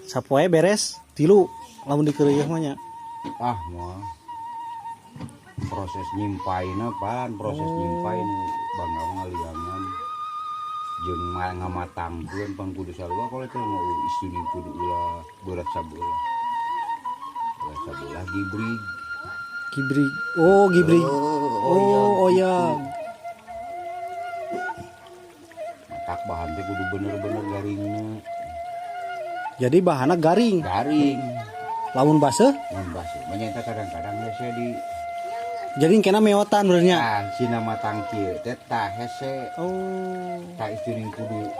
Sapoe beres 3 lamun dikeureuyeung mah nya. Ah moal. Proses nyimpaina pan, proses nyimpain bangga ngaliangan jeung ngamatangkeun pan kudu sarua kolecer mah istri kudu ulah berat sabelah. Berat sabelah gibrig. Gibrig. Oh, gibrig. Oh, Oh, oyag. Matak bahan teh kudu bener-bener garingna. Jadi bahanna garing. Garing. Lamun baseuh? Mun baseuh mah nya kadang-kadang hese di jadi kena meotan benernya. Nah, sina matang kieu teh tah hese. Oh. Tah istuning kudu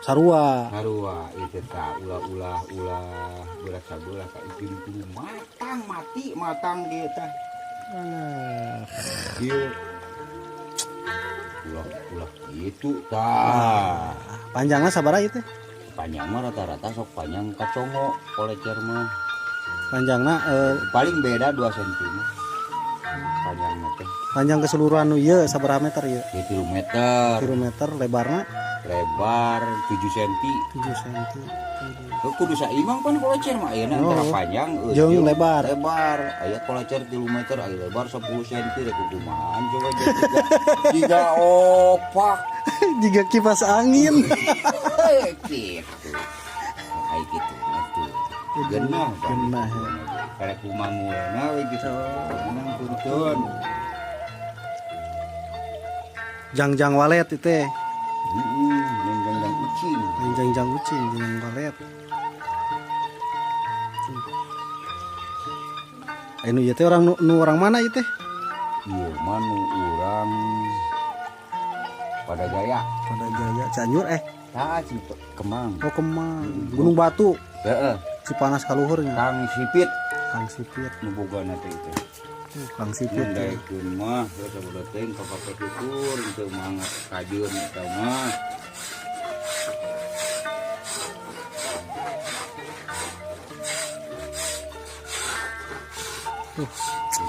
sarua. Sarua ieu teh ulah-ulah ulah berat sabelah ka istuning kudu matang mati matang kieu tah. Alah. Kieu. Ulah-ulah kitu tah. Panjangna sabaraha ieu teh? Panjang mah rata-rata sok panjang kacongo kolecer mah. Panjangna paling beda 2 cm. Panjangna teh. Panjang keseluruhan nu ieu sabaraha meter ieu? Ieu 3 meter. 3 meter lebarna? Lebar 7 cm. 7 cm. Heuh, kudu saimang pan kolecer mah ayeuna antara panjang jeung lebar. Lebar. Aya kolecer 3 meter, aya lebar 10 cm rek kumahaan coba jadi jiga opak. Jiga kipas angin. Gitu. Ai kitu atuh. Genah, Genah, ya. Karek kumangulna we gitu. Genah punten. Jangjang walet itu teh. Heeh, jangjang ucing. Jangjang ucing, jangjang walet. Anu ieu teh orang nu orang mana ieu teh? Ieu mah nu urang Padajaya. Padajaya Cianjur Tah Kemang. Oh, Kemang. Gunung Batu. Heeh. Cipanas kaluhurnya. Kang Sipit. Kang Sipit. Nu bogana teh itu. Kang Sipit. Daekeun mah heuh sabodo teh kapake syukur teu mangga kajeun eta mah.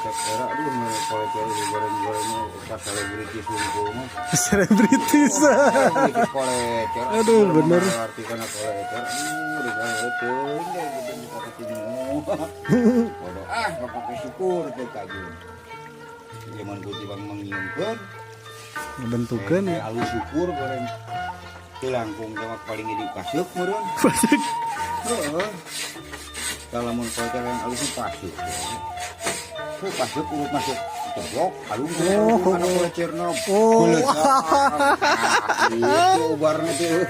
Cek era aduh kolecer goreng-goreng pas selebritis unggul mah. Selebritis. Selebritis kolecer. Aduh, bener. Arti kana kolecer. Aduh, dikareuteuing deh gede muka ketemu. Bodoh ah kapake syukur teh kajeun. Zaman putih bang mengiungkeun. Ngebentukeun ya. Alus syukur goreng. Teu langkung teh mah paling di paseuk meureun. Paseuk. Heeh. Kalau mun kolecer yang alus paseuk. Tuh pasuk urut masuk ceblok, alung Oh, kana kolecerna. Oh. Itu ubarna teh.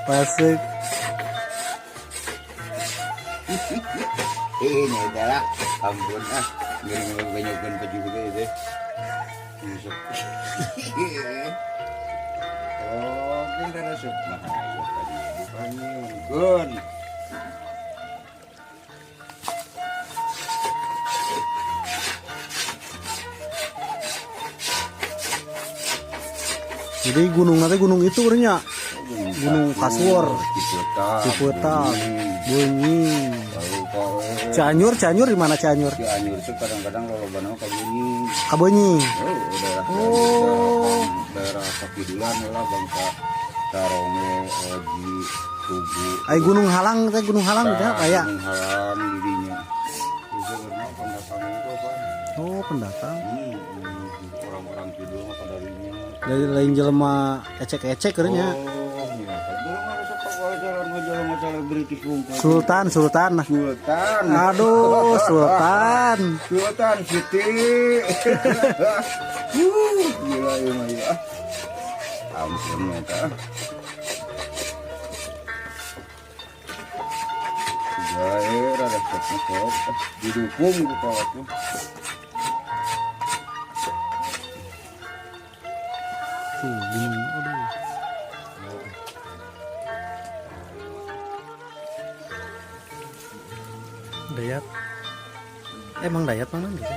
Pasuk. Ini adalah ampun ah, ngeuring banyokeun baju ge teh. Masuk. Oh, kita resep mah aya tadi dipanggilkeun. Jadi gunung nanti gunung itu urangnya. Gunung Kasuar, Ciputat, Ciputat, Bunyi. Cianjur, Cianjur di mana Cianjur? Cianjur itu kadang-kadang lolobana ka Bunyi. Ka Bunyi. Oh, daerah Oh. daerah Sakidulan lah bangsa Taronge, Oji, Tugu. Ai Gunung Halang teh Gunung Halang teh kayak. Gunung Halang dirinya. Itu karena pendatang itu apa? Oh, pendatang. Orang-orang kidul mah kadarinya. Dari lain jelema ecek-ecek kernya. Oh, iya. Jelema resep jalan jelema selebritis wungkul. Sultan, Sultan. Sultan. Aduh, Sultan. Sultan Siti. Gila ya mah ya. Ampun ya ta. Gae rada sok didukung ku kawat tuh. Tuh, gunung, aduh. Dayat. Emang Dayat mana gitu?